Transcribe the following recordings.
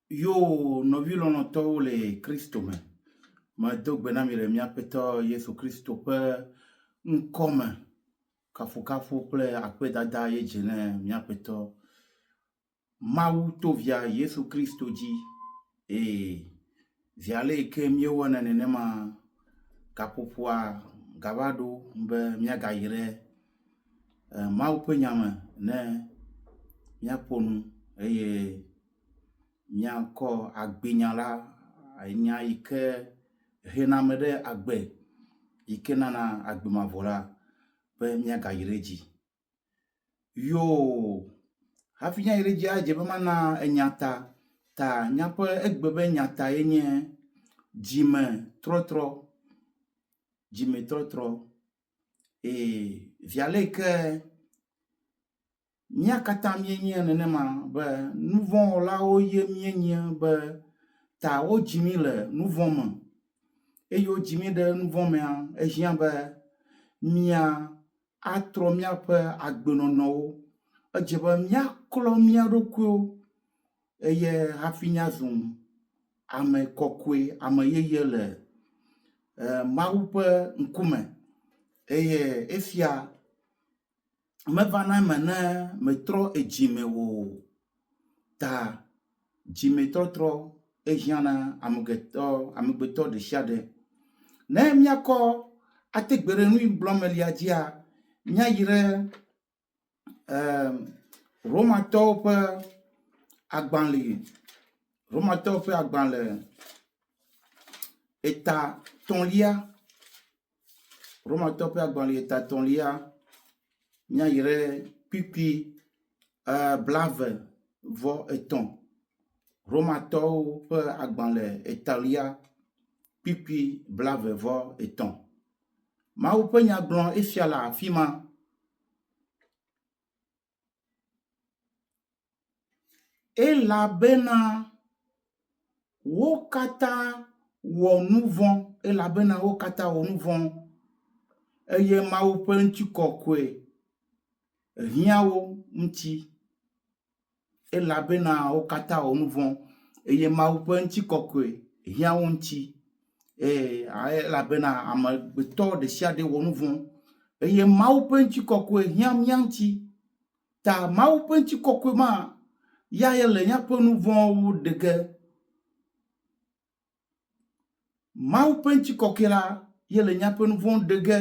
Yoo, nɔvi lɔlɔ̃tɔwo le Kristo me, medo gbe na mi le mía Aƒetɔ Yesu Kristo ƒe ŋkɔ me. Kafukafu kple akpedada ye dze ne mía Aƒetɔ Mawu to Via Yesu Kristo dzi. Ee, zi ale yi ke míewɔnɛ nenema, gaƒoƒoa gava ɖo be míagayi ɖe eh, Mawu ƒe nya me ne míaƒo nu eye míakɔ agbenya la, enya yi ke hena ame ɖe agbe, yi ke nana agbe mavɔ la be míagayi ɖe edzi. Yoo, hafi míayi ɖe edzia, edze be mana enya ta. Ta míaƒe egbe be nya ta ye nye dzimetrɔtrɔ. Dzimetrɔtrɔ. Ee, via le yi ke mía katã míenye nenema be nuvɔ̃wɔlawo ye míenye be ta wodzi mí le nuvɔ̃ me. Eye wodzi mí ɖe nuvɔ̃ mea, ehiã be mía atrɔ míaƒe agbenɔnɔwo. Edze be míaklɔ mía ɖokuiwo eye hafi míazu ame kɔkɔe, ame yeye le eh, Mawu ƒe ŋkume. Eye esia mevana eme ne metrɔ edzime o. Ta dzimetɔtrɔ ehiã na amegbetɔ amegbetɔ ɖesiaɖe. Ne míakɔ ate gbe ɖe nu yi gblɔm melia dzia, míayi ɖe eh, Romatɔwo ƒe agbalẽ, Romatɔwo ƒe agbalẽ eta tɔ̃lia, Romatɔwo ƒe agbalẽ eta tɔ̃lia, míayi ɖe kpukpui eh, blave vɔ etɔ̃. Romatɔwo ƒe agbalẽ etɔ̃lia, kpukpui blave vɔ etɔ̃. Mawu ƒe nya gblɔ esia le afi ma. Elabena wo katã wɔ nu vɔ̃, elabena wo katã wɔ nu vɔ̃ eye Mawu ƒe ŋutikɔkɔe hiã wo ŋuti. Elabena wo katã wɔ nu vɔ̃ eye Mawu ƒe ŋutikɔkɔe hiã wo ŋuti. Ee, elabena amegbetɔ ɖe sia ɖe wɔ nu vɔ̃ eye Mawu ƒe ŋutikɔkɔe hiã mía ŋuti. Ta Mawu ƒe ŋutikɔkɔe ma ya ye le míaƒe nu vɔ̃wo ɖe ge. Mawu ƒe ŋutikɔkɔe la ye le míaƒe nu vɔ̃wo ɖe ge.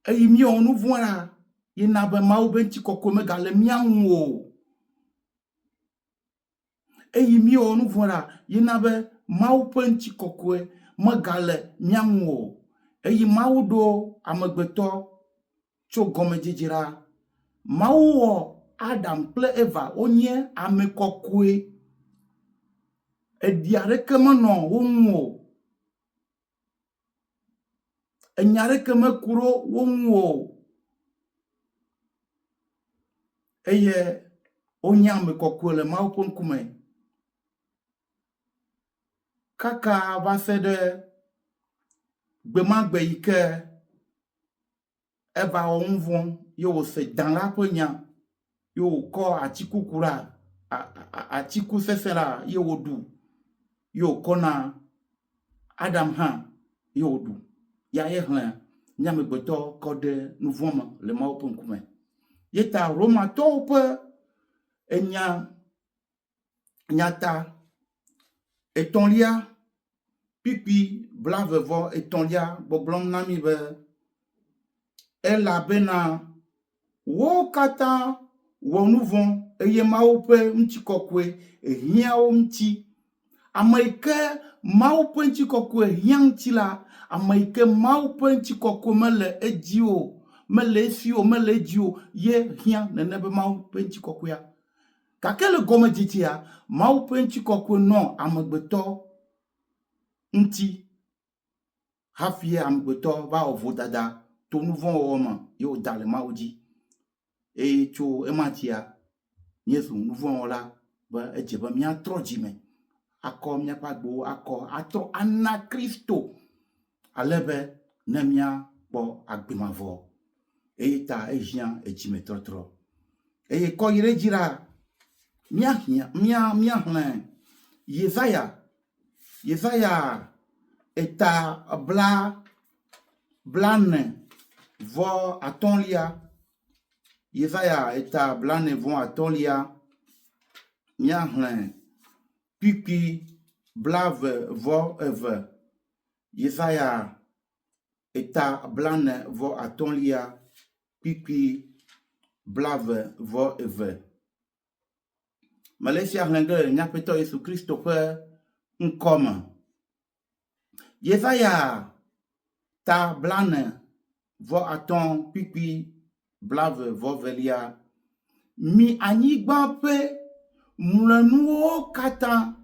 Eyi míewɔ nu vɔ̃ la, ye na be Mawu ƒe ŋutikɔkɔe megale mía ŋu o. Eyi míewɔ nu vɔ̃ la, ye na be Mawu ƒe ŋutikɔkɔe megale mía ŋu o. Eyi Mawu ɖo amegbetɔ tso gɔmedzedze la, Mawu wɔ Adam kple Eva wonye ame kɔkɔe. Eɖi aɖeke menɔ wo ŋu o. Enya aɖeke meku ɖo wo ŋu o eye wonye ame kɔkɔe le Mawu ƒe ŋkume kaka va se ɖe gbe ma gbe yi ke Eva wɔ nu vɔ̃ ye wòse dan la ƒe nya ye wòkɔ atikuku la, atiku sesẽ la ye wòɖu ye wòkɔ na Adam hã ye wòɖu. Ya ye xlẽ mía amegbetɔ kɔ ɖe nu vɔ̃ me le Mawu ƒe ŋkume. Ye ta Romatɔwo ƒe enya Nyata etɔ̃lia, kpukpui blave vɔ etɔ̃lia gbɔgblɔm na mí be, Elabena wo katã wɔ nu vɔ̃ eye Mawu ƒe ŋutikɔkɔe hiã wo ŋuti. Ame yi ke Mawu ƒe ŋutikɔkɔe hiã ŋuti la, ame yi ke Mawu ƒe ŋutikɔkɔe mele edzi o, mele esi o, mele edzi o ye hiã nene be Mawu ƒe ŋutikɔkɔea. Gake le gɔmedzedzea, Mawu ƒe ŋutikɔkɔe nɔ amegbetɔ ŋuti hafi amegbetɔ va wɔ vodada to nu vɔ̃ wɔwɔ me ye wòda le Mawu dzi. Eye tso ema dzia, míezu nu vɔ̃ wɔla be edze be míatrɔ dzime akɔ míaƒe agbewo akɔ atrɔ ana Kristo ale be ne míakpɔ agbe mavɔ. Eye ta ehiã edzimetɔtrɔ. Eye kɔ yi ɖe edzi la, Míahiã, mía, míaxlẽ Yesaya, Yesaya eta bla, blane vɔ atɔ̃lia. Yesaya eta blane vɔ atɔ̃lia. Míaxlẽ kpukpui 25. Yesaya eta 45 kpukpui 22. Mele esia xlẽ ge le mía Aƒetɔ Yesu Kristo ƒe ŋkɔ me. Yesaya ta 45 kpukpui 22. Mi anyigba ƒe mlɔenuwo katã,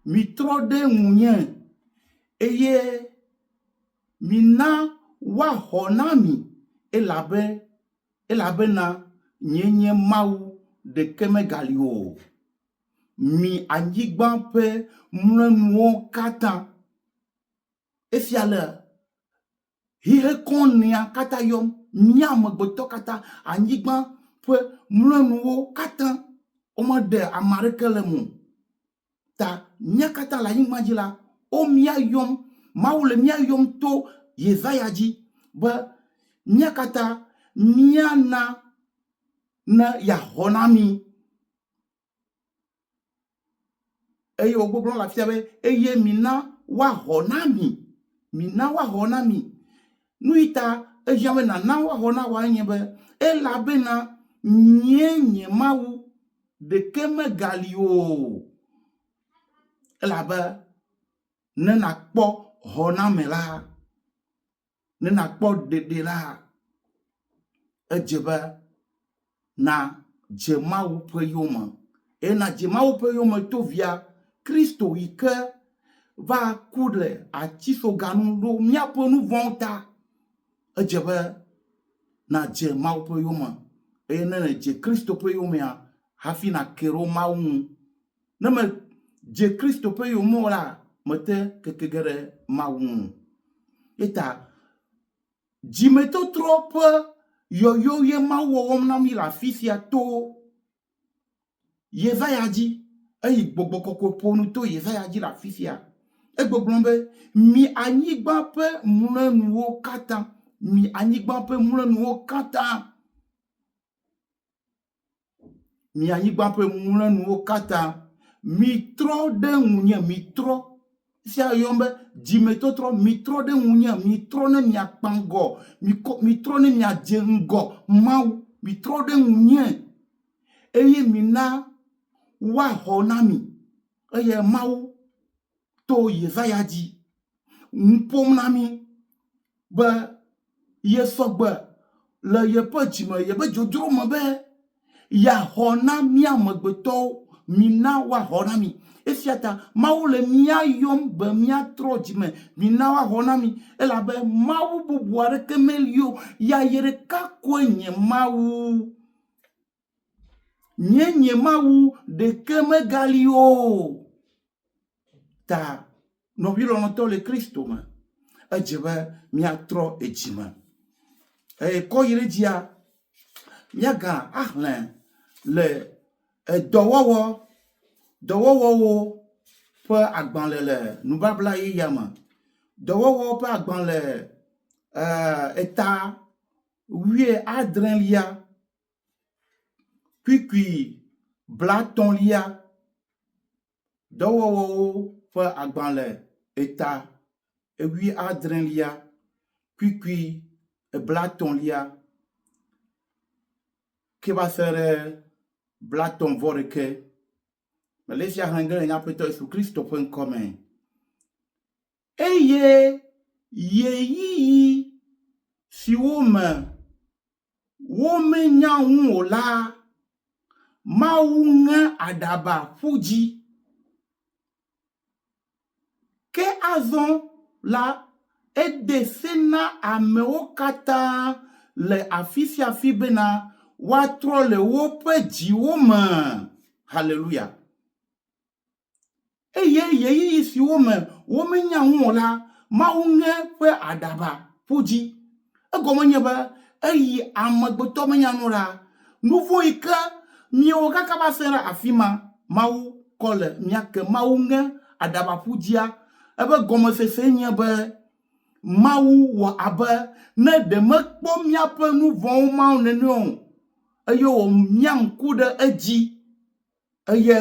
mitrɔ ɖe ŋunye, eye mina woaxɔ na mi, elabe elabena nyee nye Mawu, ɖeke megali o. Mi anyigba ƒe mlɔenuwo katã. Esia le xixe kɔnea katã yɔm, mía amegbetɔ katã, anyigba ƒe mlɔenuwo katã, womeɖe ame aɖeke le eme o. Ta mía katã le anyigba dzi la, wo mía yɔm, Mawu le mía yɔm to Yesaya dzi be mía katã míana ne yeaxɔ na mí. Eye wògbɔgblɔ le afia be, eye mina woaxɔ na mi. Mina woaxɔ na mi. Nu yi ta ehiã be nàna woaxɔ na wòa enye be, elabena nyee nye Mawu, ɖeke megali o. Elabe ne nàkpɔ xɔname la, ne nàkpɔ ɖeɖe la, edze be nàdze Mawu ƒe yome. Eye nàdze Mawu ƒe yome to Via Kristo yi ke va ku le atisoga nu ɖo míaƒe nu vɔ̃wo ta. Edze be nàdze Mawu ƒe yome. Eye ne èdze Kristo ƒe yomea, hafi nàke ɖo Mawu ŋu. Ne mèdze Kristo ƒe yome o la, mète keke ge ɖe Mawu ŋu o. Eya ta dzimetɔtrɔ ƒe yɔyɔ ye Mawu wɔwɔm na mí le afi sia to Yesaya dzi. Eyi gbɔgbɔ kɔkɔe ƒo nu to Yesaya dzi le afi sia. Egbɔgblɔ be, Mi anyigba ƒe mlɔenuwo katã, mi anyigba ƒe mlɔenuwo katã. Mi anyigba ƒe mlɔenuwo katã, mitrɔ ɖe ŋunye, mitrɔ. Esia yɔm be dzimetɔtrɔ, mitrɔ ɖe ŋunye, mitrɔ ne miakpa ŋgɔ, mikɔ, mitrɔ ne miadze ŋgɔ Mawu, mitrɔ ɖe ŋunye, eye mina woaxɔ na mi. Eye Mawu to Yesaya dzi nu ƒom na mí be yesɔ gbe le yeƒe dzime, yeƒe dzodzro me be yeaxɔ na mí amegbetɔwo. Mina woaxɔ na mí. Esia ta Mawu le mía yɔm be míatrɔ dzime. Mina woaxɔ na mí elabe Mawu bubu aɖeke meli o. Ya ye ɖeka koe nye Mawu. Nye nye Mawu ɖeke megali o. Ta nɔvi lɔlɔ̃tɔ le Kristo me, edze be míatrɔ edzi me. Eye kɔ yi ɖe edzia, míaga axlẽ le edɔwɔwɔ, dɔwɔwɔwo ƒe agbalẽ le nubabla yeyea me. Dɔwɔwɔ ƒe agbalẽ eta wuiadrelia Kpukpui blatɔ̃lia, Dɔwɔwɔwo ƒe agbalẽ eta wuiadrelia, kpukpui blatɔ̃lia ke va se ɖe blatɔ̃ vɔ ɖekɛ. Mele esia xlẽ ge le nye Aƒetɔ Yesu Kristo ƒe ŋkɔ me. Eye ɣeyiɣi siwo me womenya ŋu o la, Mawu ŋe aɖaba ƒu dzi. Ke azɔ la, ede se na amewo katã le afi sia afi bena woatrɔ le woƒe dziwo me. Haleluya! Eye ɣeyiɣi siwo me womenya ŋu o la, Mawu ŋe ƒe aɖaba ƒu dzi. Egɔme nye be eyi amegbetɔ menya nu la, nu vɔ̃ yi ke Miewɔ kaka va se ɖe afi ma, Mawu kɔ le mía ke. Mawu ŋe aɖaba ƒu dzia. Eƒe gɔmesesee nye be Mawu wɔ abe ne ɖe mekpɔ míaƒe nu vɔ̃wo mawo nene o eye wòmia ŋku ɖe edzi eye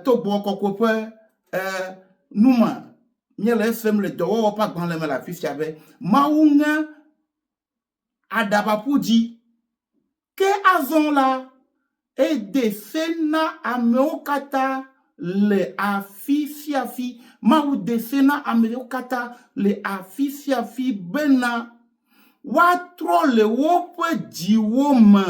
to gbɔgbɔ kɔkɔe ƒe nu me míele esem le dɔwɔwɔ ƒe agbalẽ me le afi sia be Mawu ŋe aɖabaƒu dzi. Ke azɔ la, ede se na amewo katã le afi sia afi, Mawu de se na amewo katã le afi sia afi bena woatrɔ le woƒe dziwo me.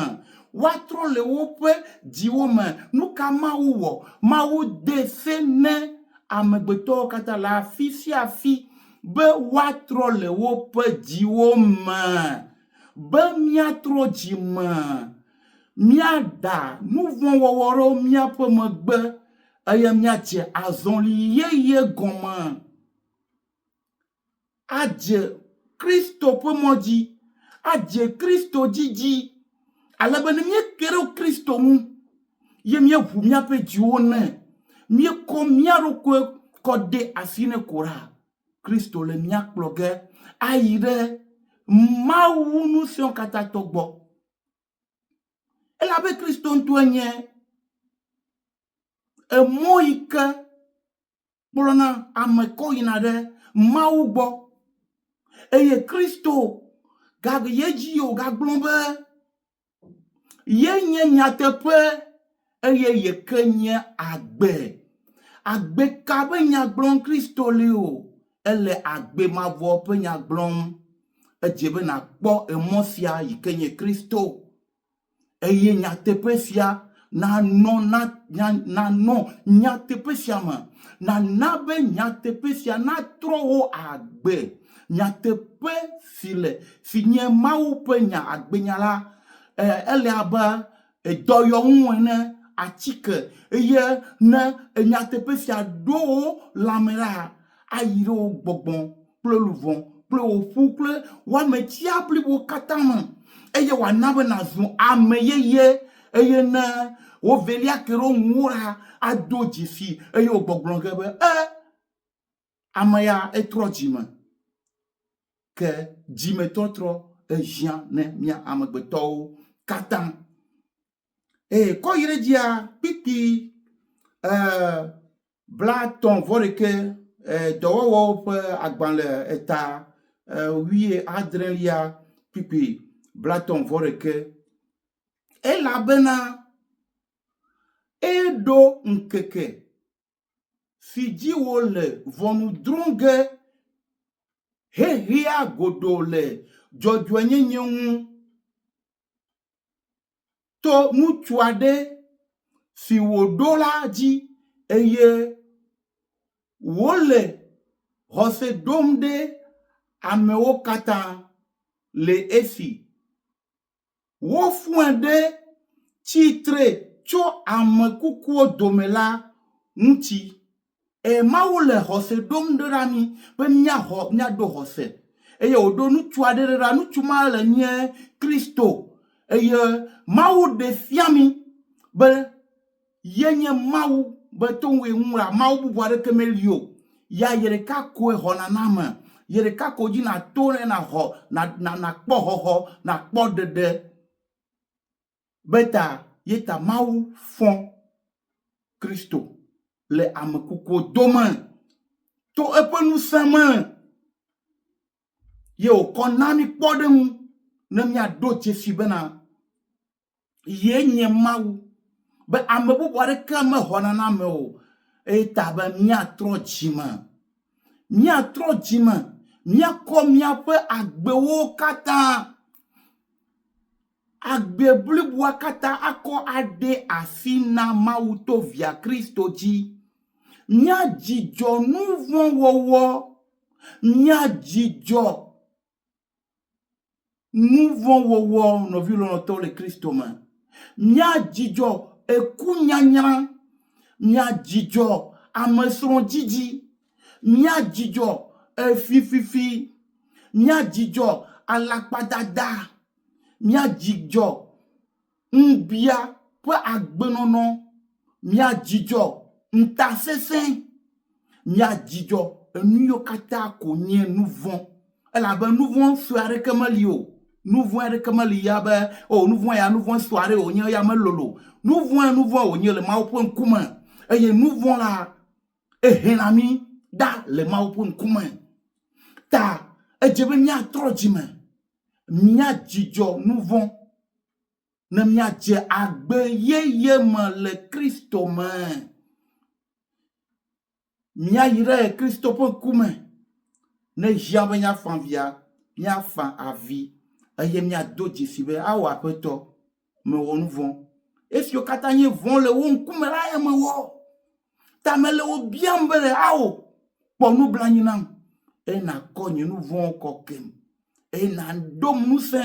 Woatrɔ le woƒe dziwo me. Nu ka Mawu wɔ? Mawu de se ne amegbetɔwo katã le afi sia afi be woatrɔ le woƒe dziwo me. Be míatrɔ dzi me, míada nu vɔ̃ wɔwɔ ɖe míaƒe megbe eye míadze azɔli yeye gɔme adze Kristo ƒe mɔ dzi, adze Kristo dzidzi, ale be ne míeke ɖe Kristo ŋu ye míeʋu míaƒe dziwo nɛ, míekɔ mía ɖokui kɔ de asi nɛ ko ɖa, Kristo le mía kplɔ ge ayi ɖe Mawu ŋusẽwo katã tɔ gbɔ. Elabe Kristo ŋutɔe nye emɔ yi ke kplɔna ame kɔ yina ɖe Mawu gbɔ. Eye Kristo gayi edzi wògagblɔ be Ye nye nyateƒe eye ye ke nye agbe. Agbe ka ƒe nya gblɔm Kristo li o? Ele agbe mavɔ ƒe nya gblɔm. Edze be nàkpɔ emɔ sia yi ke nye Kristo. Eye nyateƒe sia nanɔ na, na, nanɔ nyateƒe sia me. Nàna be nyateƒe sia natrɔ wò agbe. Nyateƒe si le, si nye Mawu ƒe nya, agbenya la, e, ele abe dɔyɔnu ene, atike, eye ne nyateƒe sia ɖo wò lãme la, ayi ɖe wò gbɔgbɔ kple luʋɔ kple wò ƒu kple wò ametia blibo katã me, eye wòana be nàzu ame yeye, eye ne wò velia ke ɖe ŋuwò la, ado dzesi eye wò gbɔgblɔ ge be, E, Ame ya etrɔ dzime. Ke dzimetɔtrɔ ehiã ne mía amegbetɔwo katã. Eye kɔ yi ɖe dzia kpikpi eh, blatɔ̃ vɔ ɖeke eh, dɔwɔwɔwo ƒe agbalẽ eta eh, wuie adrelia kpikpi blatɔ̃ vɔ ɖeke. Elabena eɖo ŋkeke si dzi wole ʋɔnu drɔ̃ ge xexea godoo le dzɔdzɔenyenye ŋu to ŋutsu aɖe si wòɖo la dzi eye wòle xɔse ɖom ɖe amewo katã le esi Wofɔe ɖe tsitre tso ame kukuwo dome la ŋuti. Eye Mawu le xɔse ɖom ɖo ɖa mí be míaxɔ, míaɖo xɔse. Eye wòɖo ŋutsu aɖe ɖe ɖa. Ŋutsu ma le nye Kristo. Eye Mawu ɖe fia mí be Ye nye Mawu be to ŋue ŋu la, Mawu bubu aɖeke meli o. Ya ye ɖeka koe xɔna na ame. Ye ɖeka ko dzi nàto ne nàxɔ, na, na, nàkpɔ xɔxɔ, nàkpɔ ɖeɖe. Be ta ye ta Mawu fɔ Kristo le ame kukuwo dome to eƒe ŋusẽ me. Ye wòkɔ na mí kpɔɖeŋu ne míaɖo dzesi bena Ye nye Mawu, be ame bubu aɖeke mexɔna na ame o. Eyi ta be míatrɔ dzime. Míatrɔ dzime, míakɔ míaƒe agbewo katã, agbe bliboa katã akɔ aɖe asi na Mawu to Via Kristo dzi. Míadzidzɔ nu vɔ̃ wɔwɔ, míadzidzɔ Nu vɔ̃ wɔwɔ, nɔvi lɔlɔ̃tɔwo le Kristo me. Míadzidzɔ ekunyanyra, míadzidzɔ amesrɔ̃dzidzi, míadzidzɔ efififi, míadzidzɔ alakpadada, míadzidzɔ ŋubia. ƒe agbenɔnɔ, míadzudzɔ ŋutasesẽ, míadzudzɔ enu yiwo katã ko nye nu vɔ̃ elabe nu vɔ̃ sue aɖeke meli o. Nu vɔ̃ aɖeke meli ya be o nu vɔ̃ ya nu vɔ̃ sue aɖe wònye eya melolo o. Nu vɔ̃e nu vɔ̃ wònye le Mawu ƒe ŋkume eye nu vɔ̃ la ehena mí ɖa le Mawu ƒe ŋkume. Ta edze be míatrɔ dzime, míadzudzɔ nu vɔ̃ ne míadze agbe yeye me le Kristo me. Míayi ɖe Kristo ƒe ŋkume. Ne ehiã be míafa avia, míafa avi eye míado dzesi be, Ao Aƒetɔ, mewɔ nu vɔ̃. Esiwo katã nye vɔ̃ le wò ŋkume la ye mewɔ. Ta mele wò biam be, Ao, kpɔ nublanui nam eye nàkɔ nye nu vɔ̃wo kɔ kem. eye nàɖom ŋusẽ,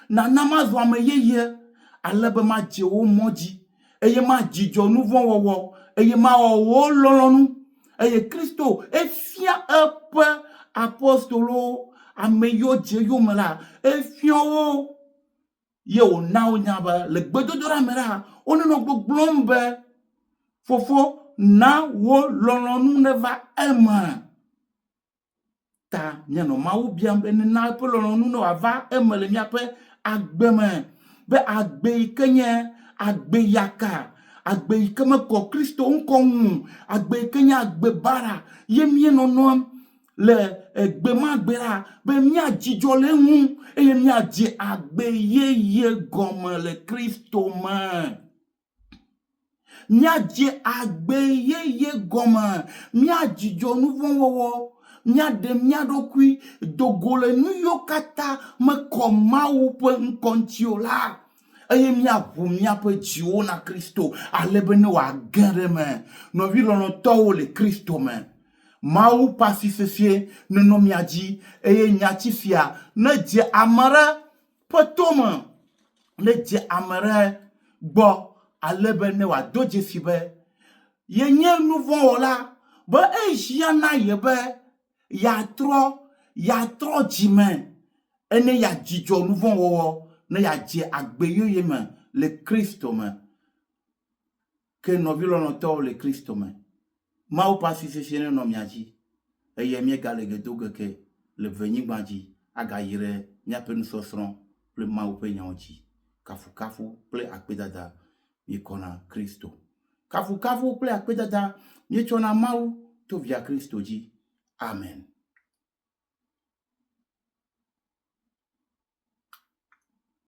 nàna mazu ame yeye, ale be madze wò mɔ dzi, eye madzudzɔ nu vɔ̃ wɔwɔ, eye mawɔ wò lɔlɔ̃nu. Eye Kristo efia eƒe apostolowo, ame yiwo dze eyome la, efia wo ye wòna wonya be le gbedodoɖa me la, wonenɔ gbɔgblɔm be, Fofo, na wò lɔlɔ̃nu neva eme. Ta míanɔ Mawu biam be nena eƒe lɔlɔ̃nu ne wòava eme le míaƒe agbe me. Be agbe yi ke nye agbe yaka, agbe yi ke mekɔ Kristo ŋkɔ ŋu, agbe yi ke nye agbe baɖa ye míenɔnɔm le egbe ma gbe la, be míadzidzɔ le eŋu eye míadze agbe yeye gɔme le Kristo me. Míadze agbe yeye gɔme, míadzudzɔ nu vɔ̃ wɔwɔ, míaɖe mía ɖokui do go le nu yiwo katã mekɔ Mawu ƒe ŋkɔ ŋuti o la, eye míaʋu míaƒe dziwo na Kristo ale be ne wòage ɖe eme. Nɔvi lɔlɔ̃tɔwo le Kristo me, Mawu ƒe asi sesĩe nenɔ mia dzi eye nyati sia nedze ame aɖe ƒe to me nedze ame ɖe gbɔ ale be ne wòado dzesi be yenye nuvɔ̃wɔla, be ehiã na ye be yeatrɔ, yeatrɔ dzime ene yeadzudzɔ nuvɔ̃wɔwɔ ne yeadze agbe yeye me le Kristo me. Ke nɔvi lɔlɔ̃tɔwo le Kristo me, Mawu ƒe asi sesẽ nenɔ mia dzi, eye míegale ge do ge ke le venyigba dzi agayi ɖe míaƒe nusɔsrɔ̃ kple Mawu ƒe nyawo dzi. Kafukafu kple akpedada míekɔ na Kristo. Kafukafu kple akpedada míetsɔ na Mawu to Via Kristo dzi. Amen.